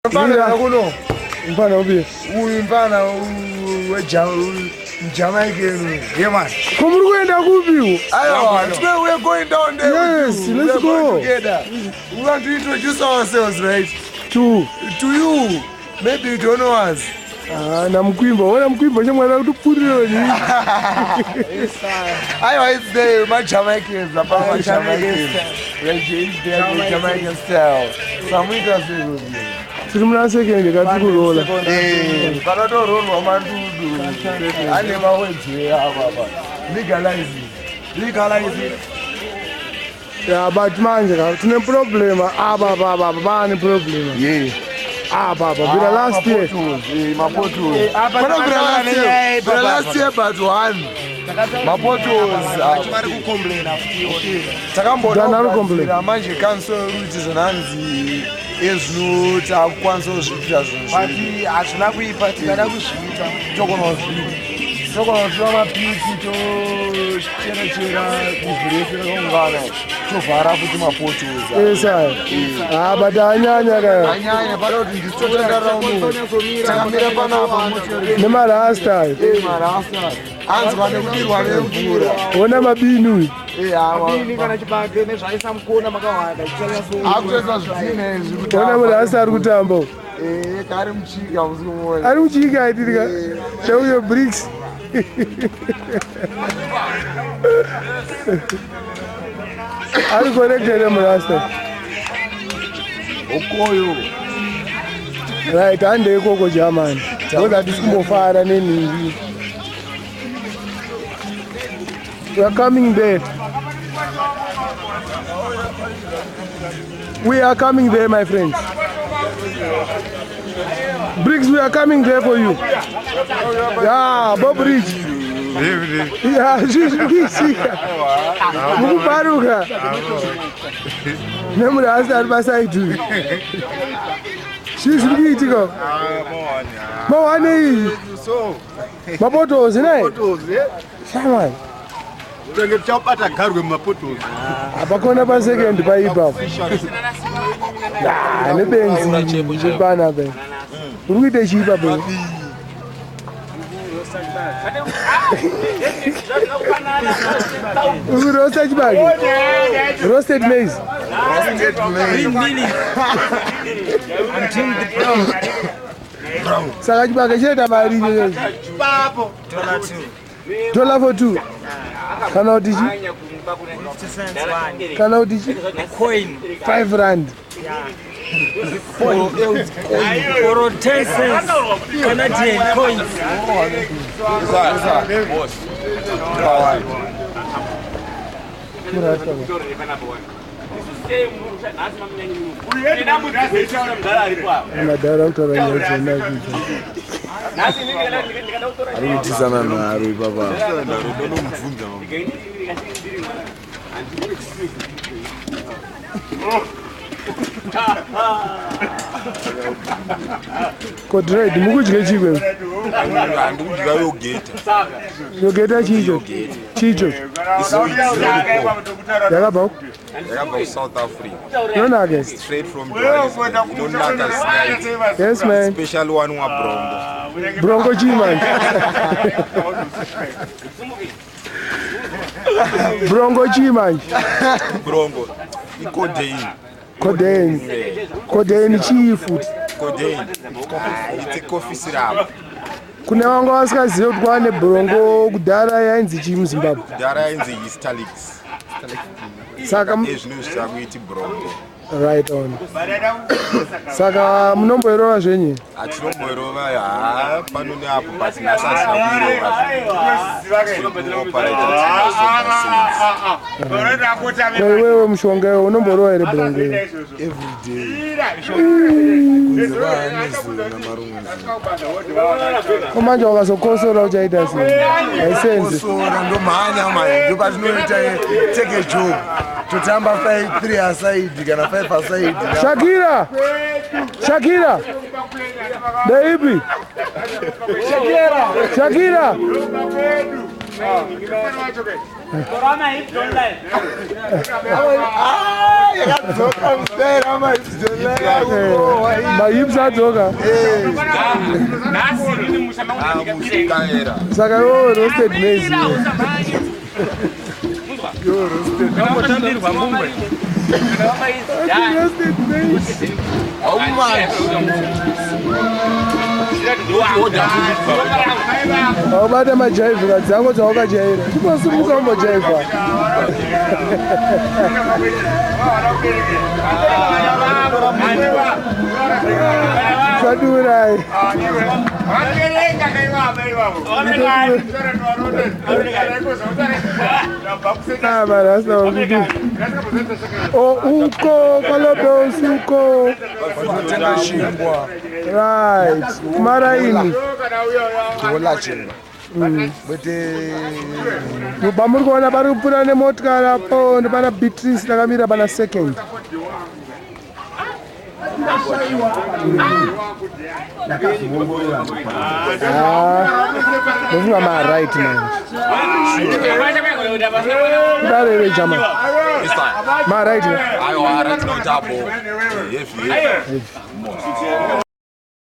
Mfana kuno. Mfana upi? Uyu mfana weJamaican. Yeah man. Ko muri kuenda kupi? Aiwa, today we are going down there. Yes, with you. let's We are going go. together. We want to introduce ourselves, right? To To you. Maybe you don't know us. Ah, namukwimba. Ona mukwimba chamwana kutopfurira ni. Aiwa, it's the my Jamaicans, about my Jamaicans. We're the Jamaican style. Samuita sei. Tiri muna second katiri kurola. Eh, panotororwa mandudu ane mawedzi apa apa. Legalize it. Legalize it. Ya, but manje ka tine problem apa apa apa apa pane problem. Yeah. Apa apa bila last year. Mapotholes. Panobvira last year. Bvira last year but one. Mapotholes. Vari kucomplaina futi. Done ari kucomplain. Takambona manje council kuti zvinanzi ezvino takukwanisa kuzviitira zvinhu zvedu. But hazvina kuipa, tikada kuzviita. Togona kuzviita. Togona kutora mapiki, tocherechera ivhu rese rakaungana, tovhara futi mapotholes. Yes, ah, but anyanya ka. Anyanya pada kuti ndisitotandarira uno takamira panapa. Nemarasta. Marasta anzwa nekudirwa nemvura. Ona mabini uyu. Ini kana chibage nezvaisa mukona makawanda. Akutoisa zvidhina izvi. Ona murasta ari kutamba. Uyu. Kari muchika musi. Ari kuchika aitirika. Chauyo bricks. Ari correct here murasta? Okoyo. Right, hande ikoko jamani. Ndoda tisi kumbofara nenhingi. We are coming there. We are coming there, my friends. Briggs, we are coming there for you. Yeah, Bob Rich. Yeah, zvisika. Mukubaruka. Nemunhu asi ari paside. Zvii zviri kuitika? Mawane iyi. Mapotholes nai? Shamani. Tenge tichabata garwe mumapotholes. Hapakona pasecond paipapo. Ah, nebenzi zvipana pe. Uri kuite chii papo? Uri kuroasta chibage? Roasted maize. Roasted maize. I'm doing the brown. Saka chibage chinoita mari ichocho? Dollar two. Dollar for two. Kana kuti chi? 50 cents one. Kana kuti chi? Coin. R5. Or 10 cents. Canadian coins. Boss. Murasta. Madhara kutaura nyaya dzenakidza. Ari kuitisana nharo ipapa. Ndonomubvunza mama. Kodred, mukudye chikwe? Handikudya yogeta. Yogeta chicho? Chicho yakabva? Yakabva kuSouth Africa. Inonaka. Straight from Johannesburg. Inonaka zinaiti. Yes man. Special one wabrongo. Bronco chii manje? Bronco chii manje? Bronco icodeine. Codeine. Codeine chii futi? Codeine, it's a coffee syrup. Kune vanga vasingazive kuti kwava nebronco, kudhara yainzi chii muZimbabwe? Kudhara yainzi Histalix. Saka Ezvino zvichakuiti bronco. Right on. Saka munomboirova zvenyu? Hatinomboirova, ha, pano neapo, but nhasi hatina kuirova. Tiri Ko iwewe mushonga iwe unomborova here bronco iwe? Everyday, kunze kwaanezuna marungu. Ko manje wakazokosora uchaita sei? Haisenzi. Kosora ndomhanya manje, ndopatinoita take a job, totamba 5 3 aside kana 5 aside. Shakira, Shakira, ndeipi Shakira? Yakadzoka musera. Mahips adzoka. Saka iwewe roasted maize. Yo roasted. Tambirwa mbungwe. Roasted maize. Waubata majaivhika dzangu dzawakajaira. Chimosimuka umbojaivha. Zvadiurai. Ah, marasa kuti. O uko kwalobe usuko. Vanotenga chingwa. Right. Kumaraini. Tola chingwa. Kwete Pamuri kuona pari kupfuura nemotikari apo ndipana Beatrice takamira pana second. Ah, ndofunga maright manje. Kudaro here jama. Maright. Aiwa, right now tapo. Heavy, heavy.